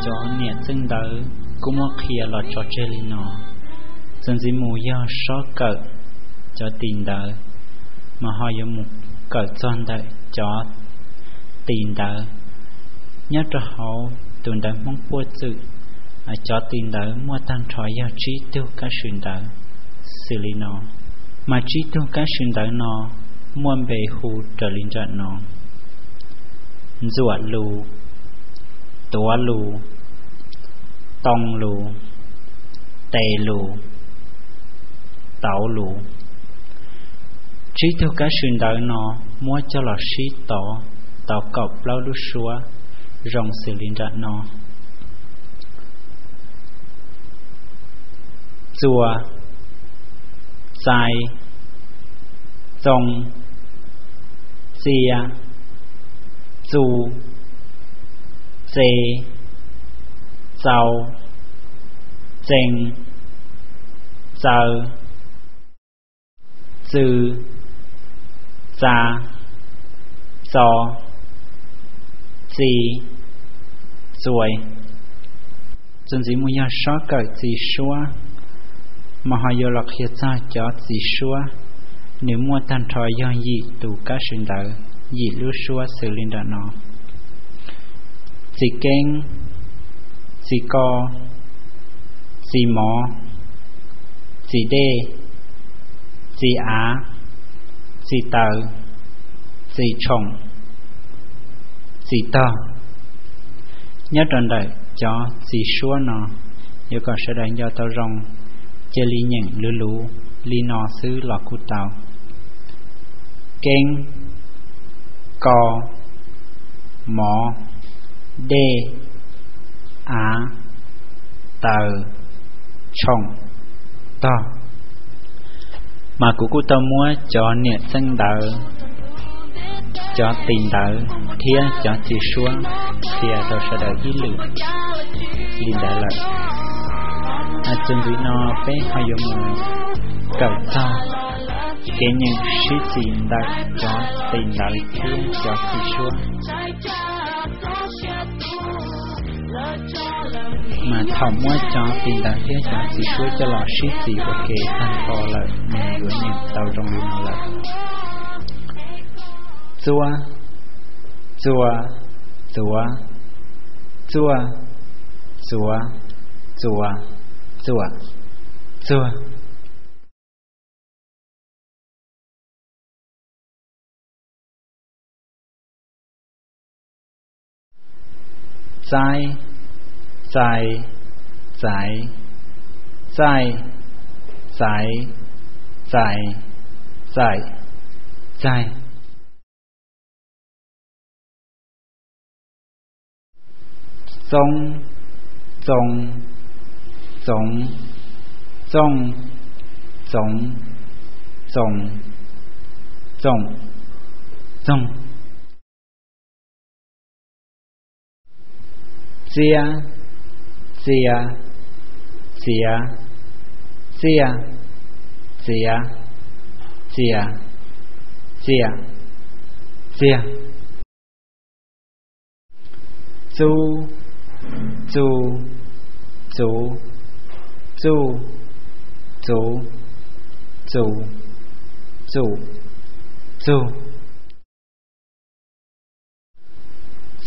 Cov niam txeej ntawv kuj muab qhia los tso tseg li no: txuas ntxiv mus yog sob kawm cov tis ntawv, mas ho yuav mus kawm txog ntawm cov tis ntawv. Nyob rau hauv tus ntawv Hmoob Puaj Txwm, cov tis ntawv muaj tag nrho yog tsib tug kab swm ntawv xws li no, mas tsib tug kab swm ntawv no muaj npe hu raws li nram no: ntxuam lus, tuav lus, too lus, tes lus, tauv lus. Tsib tug kab swm ntawv no muab coj los sib tov tau kaum plaub lub suab zoo xws li nram no: txuas, txais, txoo, txia, txu, txe, txau, txee, txaw, txw, txa, txo, txi, txuai. Txuas ntxiv mus yog sob kawm txi suab, mas ho yuav los qhia txog cov txi suab, nws muaj tag nrho yog yim tus kab swm ntawv, yim lub suab xws li nram no: txi keeb, txi ko, txi mov, txi dej, txi av, txi taw, txi tshoom, txi tog. Nyob rau ntawm cov txi suab no, yuav kom sawv daws nco tau zoo, cia li nyeem luv luv li no xwb los kuj tau: keeb, ko, mov, dej, av, taw, tshoom, tog. Mas kuv kuj tau muab cov niam txeej ntawv, cov tis ntawv thiab cov txi suab qhia rau sawv daws ib lwm li ntawd lawm. Txuas ntxiv no peb ho yuav mus kawm txog kev nyeem sib txi ntawm cov tis ntawv thiab cov txi suab. Mas thaum muab cov tis ntawv thiab cov txi suab coj los sib txi ua ke tag nrho lawm, nws yuav nyeem tau zoo li no lawm: txua, txua, txuav, txuaj, txuav, txua, txuag. Txaib, txais, txaiv, txaij, txaiv, txais, txaim, txaim, txaim. Txoob, txoo, txoov, txooj, txoov, txoo, txoom, txoog. Txia, txia, txiav, txiaj, txiav, txias, txias, txiag. Txu, txu, txuv, txuj, txuv, txus, txum, txug.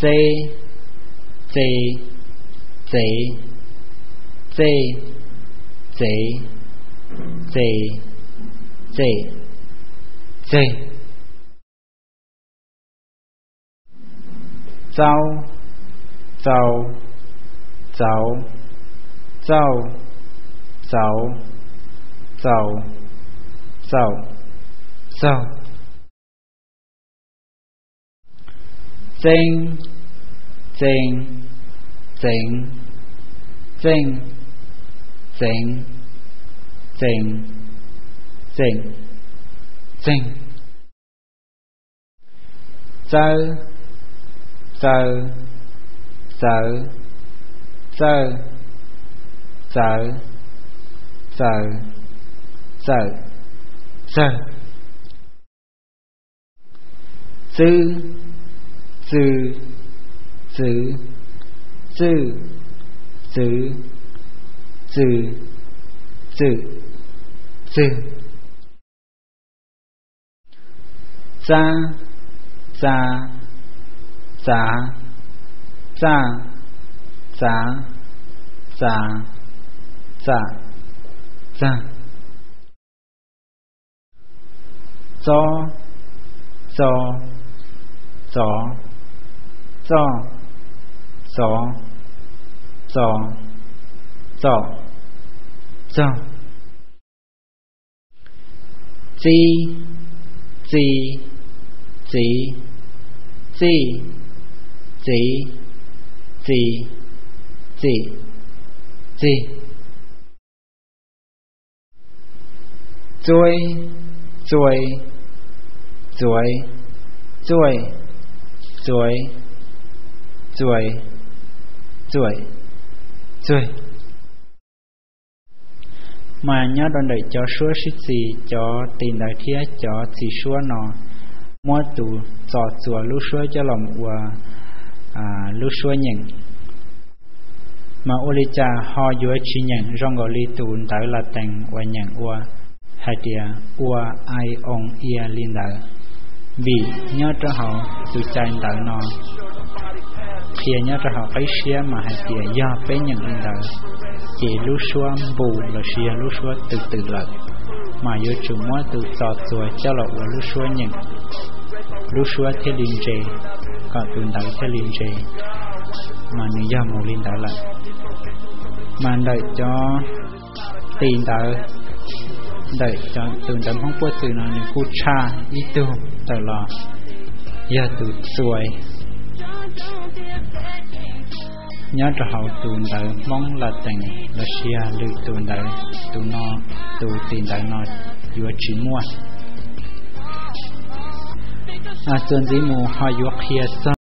Txe, txe, txev, txej, txev, txes, txem, txeg. Txaub, txau, txauv, txauj, txauv, txaus, txaum, txaug. Txeeb, txee, txeev, txeej, txeev, txees, txem, txeeg. Txawb, txaw, txawv, txawj, txawv, txaws, txawm, txawg. Txwb, txw, txwv, Txwj, txwv, txwm, txwm, txwg. Txab, txa, txav, txaj, txav, txav, txam, txag. Txob, txo, tsov, txoj, tsov, txos, txom, txog. Txib, txi, txiv, txij, txiv, txi, txim, txig. Txuaib, txuai, txuav, txuaj, txuav, txuav, txuam, txuag. Mas nyob rau ntawm cov suab sib txis, cov tis ntawv thiab cov txis suab no muab tus txos txuas lub suab coj los ua lub suab nyeem. Mas ua li cas ho yuav tsis nyeem zoo nkaus li tus ntawv Latees uas nyeem ua hais tias ua, ai, oo, ia li ntawd? Vim nyob rau hauv tus cai ntawv no qhia nyob rau hauv qib siab mas hais tias yog peb nyeem li ntawd, ces lub suab npu los sis yog lub suab twm twm lawm, mas yuav tsum muab tus txos txuas coj los ua lub suab nyeem, lub suab thiaj li ntse, kom tus ntawv thiaj li ntse, mas nws yog mus li ntawd lawm. Mas ntawm cov tis ntawv, ntawm tus ntawv Hmoob Puaj Txwm no nws kuj tshaj ib tug tawm los, yog tus txuas. Nyob rau hauv tus ntawv Hmoob Latees los sis yog lwm tus ntawv, tus no, tus tis ntawv no yuav tsis muaj. Txuas ntxiv mus ho yuav qhia txog